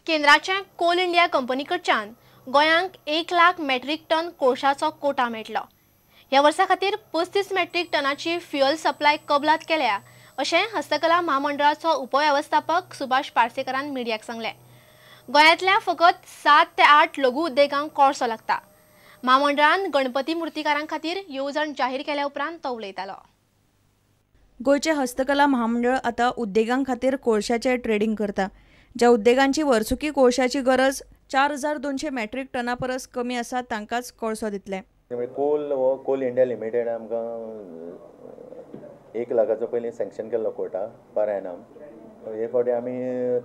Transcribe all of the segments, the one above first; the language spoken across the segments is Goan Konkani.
केंद्राच्या कोल इंडिया कंपनी कडच्यान गोंयांक 1 लाख मेट्रीक टन कोळशाचो कोटा मेळटलो. ह्या वर्सा खातीर 35 मेट्रीक टनाची फ्युअल सप्लाय कबलात केल्या अशें हस्तकला म्हामंडळाचो उपवेवस्थापक सुभाष पार्सेकरान मिडियाक सांगलें. गोंयांतल्या फकत 7 ते 8 लघु उद्देगांक कोळसो लागता. म्हामंडळान गणपती मुर्तीकारां खातीर येवजण जाहीर केल्या उपरांत तो उलयतालो. गोंयचें हस्तकला म्हामंडळ आतां उद्देगां खातीर कोळशाचें ट्रेडींग करता. ज्या उद्देगांची वर्सुकी कोळशाची गरज 4200 मेट्रीक टना परस कमी आसा तांकांच कोळसो दितले. कोल हो कोल इंडिया लिमिटेड आमकां 1 लाखाचो पयलीं सँक्शन केल्लो कोटा पर एनम. हे फावटी आमी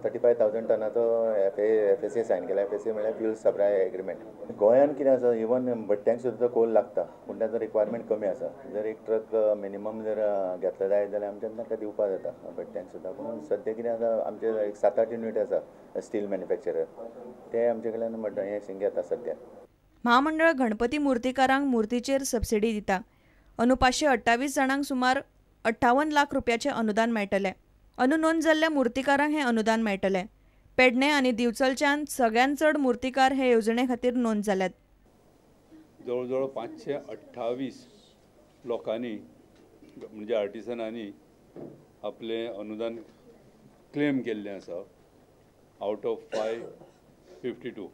35,000 टनाचो एफ एस ए सायन केला. एफ एस ए म्हळ्यार फ्युल सप्लाय एग्रीमेंट. गोंयान कितें आसा, इवन भट्ट्यांक सुद्दां कोल लागता, पूण ताचो रिक्वायरमेंट कमी आसा. जर एक ट्रक मिनिमम जर घेतलो जायत जाल्यार आमच्यान तांकां दिवपाक जाता भट्ट्यांक सुद्दां. पूण सद्या कितें आसा, आमचे एक 7-8 युनीट आसा स्टील मॅन्युफॅक्चरर, ते आमचे कडल्यान हें घेता सद्या. म्हामंडळ गणपती मुर्तीकारांक मुर्तीचेर सबसिडी दिता. अंदू 528 जाणांक सुमार 58 लाख रुपयाचें अनुदान मेळटलें. अंदू नोंद जाल्ल्या मुर्तीकारांक हें अनुदान मेळटलें. पेडणे आनी दिवचलच्यान सगळ्यांत चड मुर्तीकार हे येवजणे खातीर नोंद जाल्यात. जवळ जवळ 528 लोकांनी म्हणजे आर्टिसनांनी आपलें अनुदान क्लेम केल्लें आसा आवट ऑफ 552.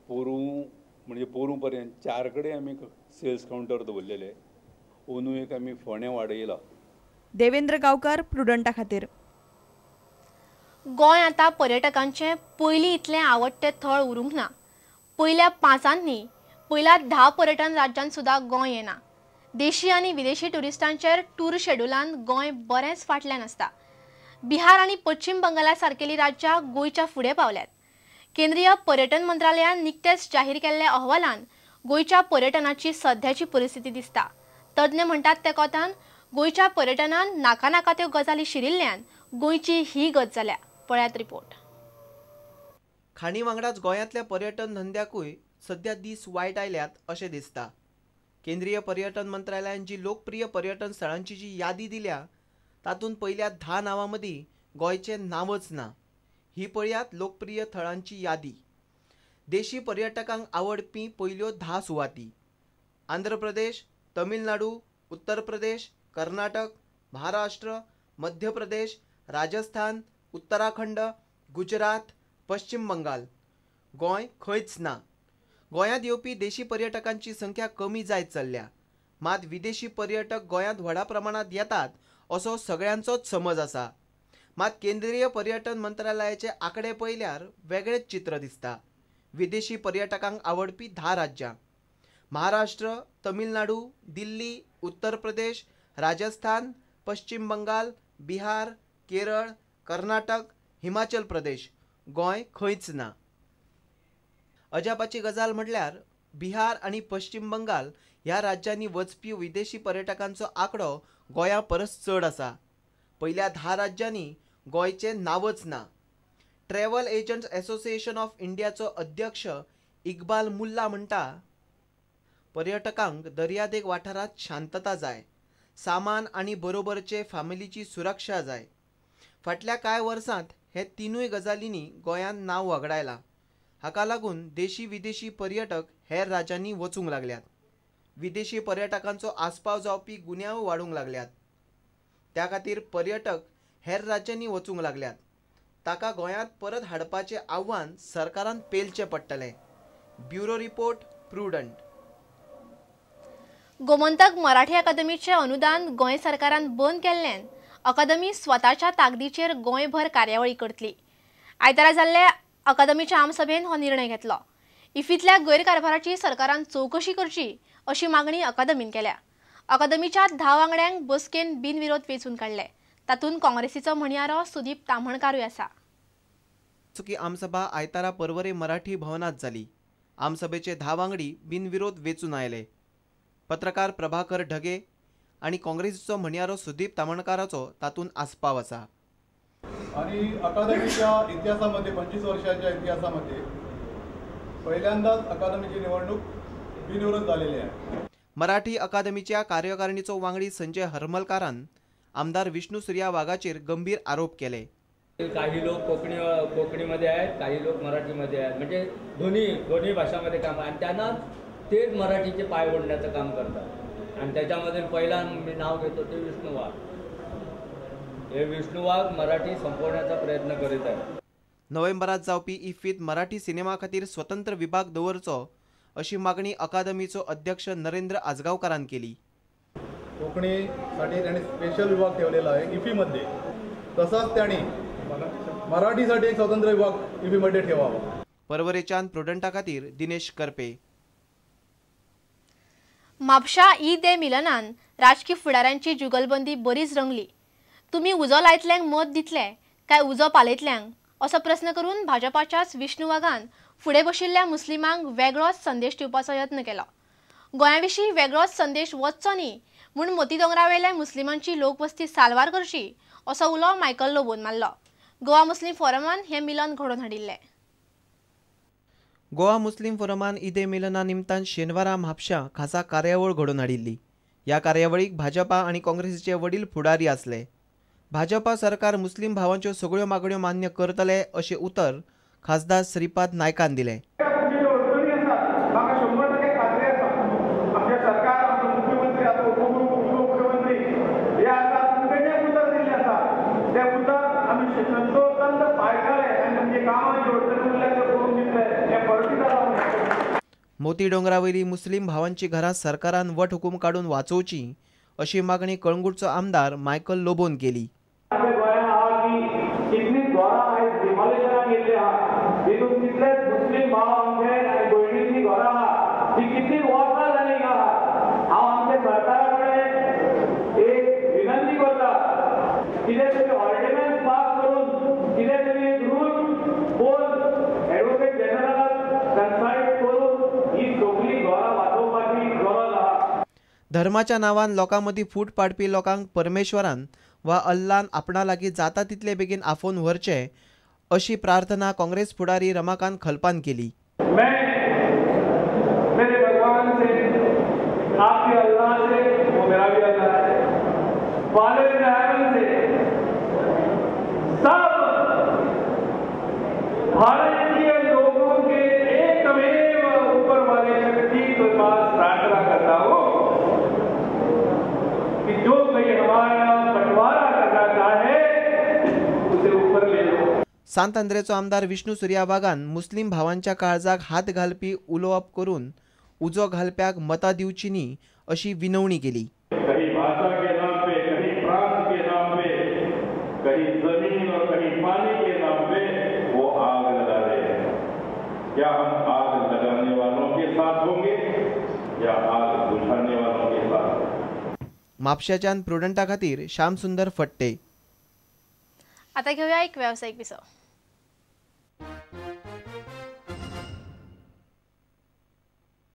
पोरूं म्हणजे पोरूं पर्यंत 4 कडेन आमी सेल्स कावंटर दवरलेले. अंदू एक आमी फोंडें वाडयला. देवेंद्र गांवकार, प्रुडंटा खातीर. गोंय आतां पर्यटकांचें पयलीं इतलें आवडटें थळ उरूंक ना. पयल्या 5 न्ही, पयल्या 10 पर्यटन राज्यांत सुद्दां गोंय येना. देशी आनी विदेशी ट्युरिस्टांचेर टूर शेड्युलान गोंय बरेंच फाटल्यान आसता. बिहार आनी पश्चिम बंगाला सारकेली राज्यां गोंयच्या फुडें पावल्यात. केंद्रीय पर्यटन मंत्रालयान निकतेच जाहीर केल्ल्या अहवालान गोंयच्या पर्यटनाची सध्याची परिस्थिती दिसता. तज्ञ म्हणटात ते कोतान गोंयच्या पर्यटनान नाका नाका त्यो गजाली शिरिल्ल्यान गोंयची ही गत जाल्या. पळयात रिपोर्ट. खाणी वांगडाच गोंयांतल्या पर्यटन धंद्याकूय सध्या दीस वायट आयल्यात अशें दिसता. केंद्रीय पर्यटन मंत्रालयान जी लोकप्रिय पर्यटन स्थळांची जी यादी दिल्या तातूंत पयल्या 10 नांवां मदीं गोंयचें नांवच ना. ही पळयात लोकप्रिय थळांची यादी. देशी पर्यटकांक आवडपी पयल्यो 10 सुवाती: आंध्र प्रदेश, तमिळनाडू, उत्तर प्रदेश, कर्नाटक, महाराष्ट्र, मध्य प्रदेश, राजस्थान, उत्तराखंड, गुजरात, पश्चिम बंगाल. गोंय खंयच ना. गोंयांत येवपी देशी पर्यटकांची संख्या कमी जायत चल्ल्या. मात विदेशी पर्यटक गोंयांत व्हडा प्रमाणांत येतात असो सगळ्यांचोच समज आसा. मात केंद्रीय पर्यटन मंत्रालयाचे आंकडे पळयल्यार वेगळेच चित्र दिसता. विदेशी पर्यटकांक आवडपी 10 राज्यां: महाराष्ट्र, तमिळनाडू, दिल्ली, उत्तर प्रदेश, राजस्थान, पश्चिम बंगाल, बिहार, केरळ, कर्नाटक, हिमाचल प्रदेश. गोंय खंयच ना. अजापाची गजाल म्हटल्यार बिहार आनी पश्चिम बंगाल ह्या राज्यांनी वचपी विदेशी पर्यटकांचो आंकडो गोंया परस चड आसा. पयल्या 10 राज्यांनी गोंयचें नांवच ना. ट्रॅव्हल एजंट्स असोसिएशन ऑफ इंडियाचो अध्यक्ष इक्बाल मुल्ला म्हणटा, पर्यटकांक दर्यादेग वाठारांत शांतता जाय, सामान आनी बरोबरचे फामिलीची सुरक्षा जाय. फाटल्या कांय वर्सांत हे तिनूय गजालींनी गोंयान नांव वगडायलां. हाका लागून देशी विदेशी पर्यटक हेर राज्यांनी वचूंक लागल्यात. विदेशी पर्यटकांचो आस्पाव जावपी गुन्यांव वाडूंक लागल्यात. त्या खातीर पर्यटक हेर राज्यांनी वचूंक लागल्यात. ताका गोंयांत परत हाडपाचें आव्हान सरकारान पेलचें पडटलें. Bureau report, Prudent. Gomantak Marathi अकादमीचें अनुदान गोंय सरकारान बंद केल्ल्यान अकादमी स्वताच्या ताकदीचेर गोंयभर कार्यावळी करतली. आयतारा जाल्ले अकादमीच्या आमसभेन हो निर्णय घेतलो. इफींतल्या गैरकारभाराची सरकारान चवकशी करची अशी मागणी अकादमीन केल्या. अकादमीच्या 10 वांगड्यांक बसकेन बिनविरोध वेंचून काडले. तातूंत काँग्रेसीचो म्हणयारो सुदीप ताम्हणकारूय आसा. चुकी आमसभा आयतारा पर्वरे मराठी भवनात जाली. आमसभेचे 10 वांगडी बिनविरोध वेंचून आयले. पत्रकार प्रभाकर ढगे आनी काँग्रेसीचो म्हणयारो सुदीप ताम्हणकाराचो तातूंत आस्पाव आसा. आणि अकादमीच्या इतिहासामध्ये, 25 वर्षाच्या इतिहासामध्ये पहिल्यांदाच अकादमीची निवडणूक बिनविरोध झालेली आहे. मराठी अकादमीच्या कार्यकारिणीचो वांगडी संजय हरमलकारान आमदार विष्णू सुर्या वाघाचेर गंभीर आरोप केले. काही लोक कोकणीमध्ये आहेत, काही लोक मराठीमध्ये आहेत, म्हणजे दोन्ही भाषांमध्ये काम आणि त्यांना तेच मराठीचे पाय ओढण्याचं काम करतात। आणि त्याच्यामध्ये पहिला मी नाव घेतो ते विष्णू वाघ। हे विष्णू वाघ मराठी संपवण्याचा प्रयत्न करीत आहे। नोव्हेंबरात जावपी इफ्फीत मराठी सिनेमा खातीर स्वतंत्र विभाग दवरचो अशी मागणी अकादमीचो अध्यक्ष नरेंद्र आजगावकारान केली। कोकणीसाठी त्यांनी स्पेशल विभाग ठेवलेला आहे इफ्फीमध्ये, तसाच त्यांनी मराठीसाठी एक स्वतंत्र विभाग इफ्फीमध्ये ठेवावा। परवरेच्यान प्रुडंटा खातीर दिनेश करपे। म्हापशा ईद ए मिलनान राजकी फुडाऱ्यांची जुगलबंदी बरीच रंगली। तुमी उजो लायतल्यांक मत दितले काय उजो पालयतल्यांक असो प्रस्न करून भाजपाच्याच विष्णू वाघान फुडें बशिल्ल्या मुस्लिमांक वेगळोच संदेश दिवपाचो यत्न केलो। गोंया विशीं वेगळोच संदेश वचचो न्ही म्हूण मोती दोंगरावेल्या मुस्लिमांची लोकवस्ती साल्वार करची असो उलो मायकल लोबोन मारलो। गोवा मुस्लिम फोरमान हें मिलन घडोवन हाडिल्लें। गोवा मुस्लिम फोरमान ईद ए मिलना निमतान शेनवारा म्हापशा खासा कार्यावळ घडोवन हाडिल्ली। ह्या कार्यावळीक भाजपा आनी काँग्रेसीचे वडील फुडारी आसले। भाजपा सरकार मुस्लिम भावांच्यो सगळ्यो मागण्यो मान्य करतले अशें उतर खासदार श्रीपाद नायकान दिलें। मोती डोंगरावयली मुस्लिम भावांची घरां सरकारान वट हुकूम काडून वाचोवची अशी मागणी कळंगूटचो आमदार मायकल लोबोन केली। धर्माच्या नावान लोकां मदीं फूट पाडपी लोकांक परमेश्वरान वा अल्लान आपणा लागीं जाता तितले बेगीन आफोवन व्हरचे अशी प्रार्थना काँग्रेस फुडारी रमाकांत खलपान केली। मैं मेरे भगवान से, आपके अल्लाह से, वो मेरा भी अल्लाह है, फादर इन हेवन से, सब भारतीय लोगों के एकमेव ऊपर वाले शक्ति के पास प्रार्थना करता हूँ कि जो कोई हमारा बंटवारा करना चाहे उसे ऊपर ले लो। सांत आंद्रेचो आमदार विष्णू सुर्या वाघान मुस्लिम भावांच्या काळजाक हात घालपी उलोवप करून उजो घालप्याक मतां दिवची न्ही अशी विनवणी केली। कहीं भाषा के नाम पे, कहीं प्रांत के नाम पे, कहीं जमीन और कहीं पानी के नाम पे वो आग लगा रहे हैं। क्या हम आग लगाने वालों के साथ होंगे या आग बुझाने वालों के साथ? म्हापशाच्यान प्रुडंटा खातीर श्यामसुंदर फट्टे। आता घेऊया एक व्यावसायिक विसव।